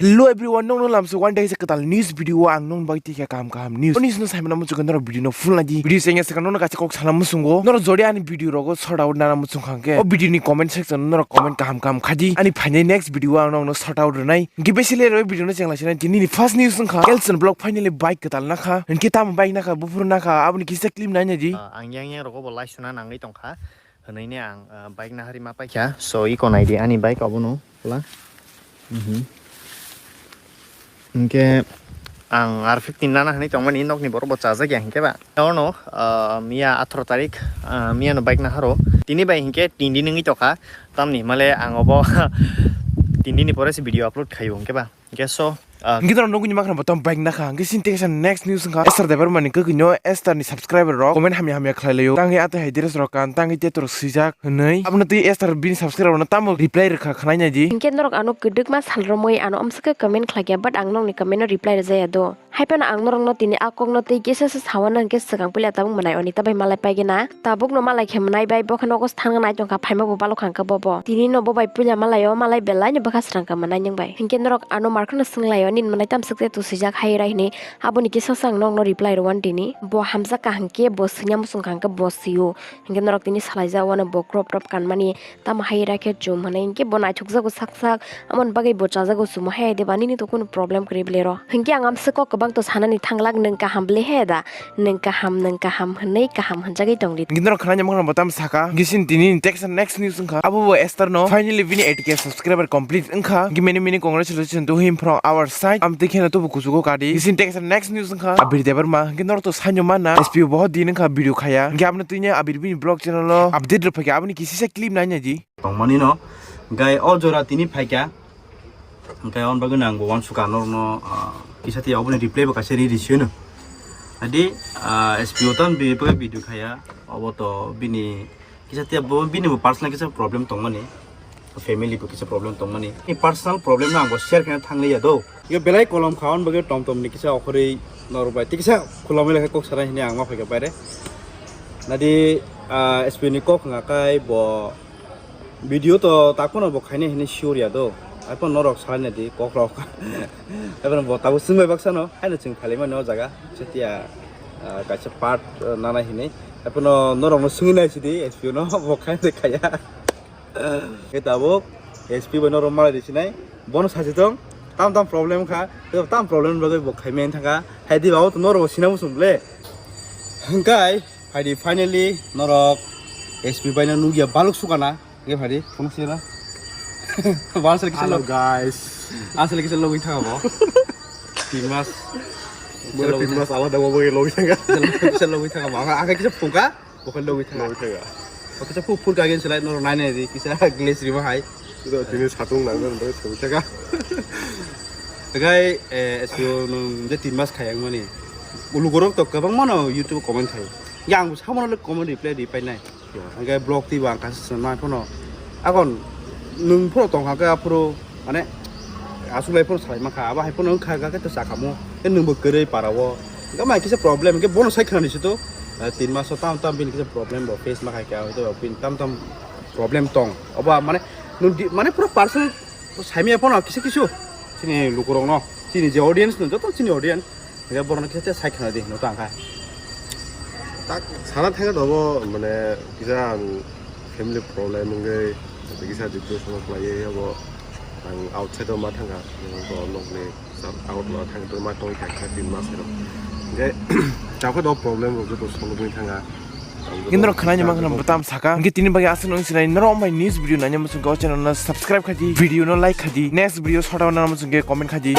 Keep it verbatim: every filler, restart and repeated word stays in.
Hello everyone, nokno lamso one day se kwtal news video o ang nokno bai tikha kaham kaham news. O news no saimano muchungo norok video no full naidi. Video chengya saka nokno kaisa kok sana muchungo. Norok jodi ani video rogo sort out nana muchung kha hwnkhe o video ni comment section o norok comment kaham kaham khaidi. Ani phainai next video o ang nokno sort out rwnai. Hwnkhe besi le roi video no chengla sinai tini ni first news wngkha Elson Vlog finally bike kwtal nakha. Hwnkhe tamo bike nakha buphuru nakha aboni kisa clip nai naidi. Ah, ang yang yang rogo bo lai suna nangwi tongkha. Hwnwi ne ang, ah, bike nahari ma paikha. So, iko naidi ani bike obono pula. Mhm. Hwnkhe ang R fifteen nana hwnwi tongmani nokni borok bo chajak ya hwnkhe ba. Ono, ah, miya atharo tarik, ah, miya no bike naharo. Tini bai hwnkhe tindi nungwi tokha. Tamni himale ang obo tindi ni pore se video upload khaio hwnkhe ba. Hwnkhe so, ah, hwnkhe norok nugwi makhna bo tamo bike nakha. Hwnkhe sini tei kaisa next news wngkha. Esther Debbarma ni kwkwi no Esther ni subscriber rok comment hamya hamya khlai laio. Tangwi atwi hai dress rok kan, tangwi teto rok swijak hwnwi. Abono twi Esther bini subscriber no tamo reply rwkha khwnai naidi. Hwnkhe norok ano kwdwkma sal romwi ano amswkhe comment khlai kha, but ang nokni comment no reply rwjaya do. Hai phano ang norokno tini a kokno tei kisa se sawana hwnkhe swkang puila tabuk mwnai oni ta bai malai paigena. Tabukno malai khe mwnai bai bo khe nogo sthango nai tongkha phaima bo balokha hwnkhe bobo. Tini no bo bai puila malai o malai belai no bwkha srang kha mwnai nwng bai. Hwnkhe norok ano markhano swnglaio nini mwnai tamswk te tusijak hai rai hwnwi aboni kisa se ang nokno reply rwani tini. Bo hamjak kha hwnkhe bo swngya muchung kha hwnkhe bo swio. Hwnkhe norok tini salaijak wano bo crop top kanmani. Tamo hai rakhe chum hwnwi hinkhe bo naithokjago sak sak, amoni bagwi bo chajago chumo hai de ba nini to kunu problem kwrwi bwle ro. Hinkhe ang amswk kok kwbang to sanani thanglak nwng kaham bwle he da, nwng kaham, nwng kaham hwnwi kaham hwnjagwi tongdi. Hinkhe norok khwnani mangno bo tamo saka, hinkhe chini tini text next news wngkha, abo bo Esther no finally bini eight K subscriber complete wngkha, hinkhe many many congratulations to him from our side, amtwi kheno tubu kuchugo kadi. Hinkhe chini text next news wngkha, Abir Debbarma, hinkhe norok to sanyo mana, S P O bohot din wngkha video khaya, hinkhe aboni twini Abir bini vlog channel o update rwphaikha, aboni kisisa clip nai naidi. Tongmani no, hwnkhe o jora tini phaikha, hwnkhe on bagwi no ang bo uansukha norokno, ah, kisa tiya oboni reply bo kaisa ri ri sino. Adi, ah, S P O tamo bini bagwi video khaya, obo to bini kisa tiya bo bini bo personal kisa problem tongmani, family bo kisa problem tongmani. Ni personal problem no ang bo share khaina thangliya do. Ye belai kolom kha on bagwi tom tom ni kisa okhorwi norok bai tikisa khulomwi lekha kok sana hini ang ma phaikha baire. Nadi, ah, S P O ni kok hwnga kai bo Video to tak phano bo khainai hinwi sure ya do. Ai phano norok salai nai di kok rok. Ai phano bo tabuk swngbai baksa no, haino chwng phailaimani o jaga. Setia, ah, kaisa part, ah, nana hinwi. Ai phano norok no swngwi nai sidi S P O no bo khainai khaya. Khe tabuk S P bai norok malai di sinai. Bono sachi tong, tam tam problem kha. Tam problem bagwi bo khaimani thangkha. Hai di babu to norok bo sina musung ble. Hwnkhe, phaidi finally norok S P bai no nukya baluk sukana. Nge phaidi, phone sila. Ba asal kisa Hello lo, guys. Asal kisa logwi thanga bo. Tin mas. Bo tin mas alada bo logwi thanga. Kisa logwi thanga bo. Aka kisa phungka, bo logwi thanga. Logwi thanga. Bo kisa phuk phur kagin silai norok nai nai di kisa glaze rima hai. Ito tini satung nang nang thung thaka. Tagai, eh, S P O nung je tin mas khayang mani. Ulugorok to kwbangma no YouTube comment khai. Yang bo samono le comment reply di painai. Hingke blog twi bo ang kaisa swnam nai phano. Akon nwng phano tong kha khe aphuru mane aswk lai phano salai mankha. Abo hai phano wngkha khe to sakhamu. Khe nwng bo kwrwi para o. Hingke mai kisa problem hingke bono sai khwnani se to. Eh, tin maso tam tam bini kisa problem bo face ma khai khe hoi to bini tam tam problem tong. Obo mane nwng di, mane pura personal saimaya phano kisa kisu. Chini lukurokno, chini je audience no, joto chini audience. Hingke borokno kisa te sai khna di, hino tang kha. Tak sana thangkha dobo, mane, kisa ang family problem wngwi, kisa depression o khlaiwi, abo ang outside o ma thangkha, bo nokni sar out o thangwi ma tongwi kha, kha tin mas rok. Hingke, chakhe do problem rok joto solve wngwi thangkha. Hingke norok khwnani mankha no bwtam saka. Hingke tini bagwi aswk no sinai norok mai news video nanya muchungkhe o channel no subscribe khaidi, video no like khaidi, next video sota nana muchungkhe comment khaidi.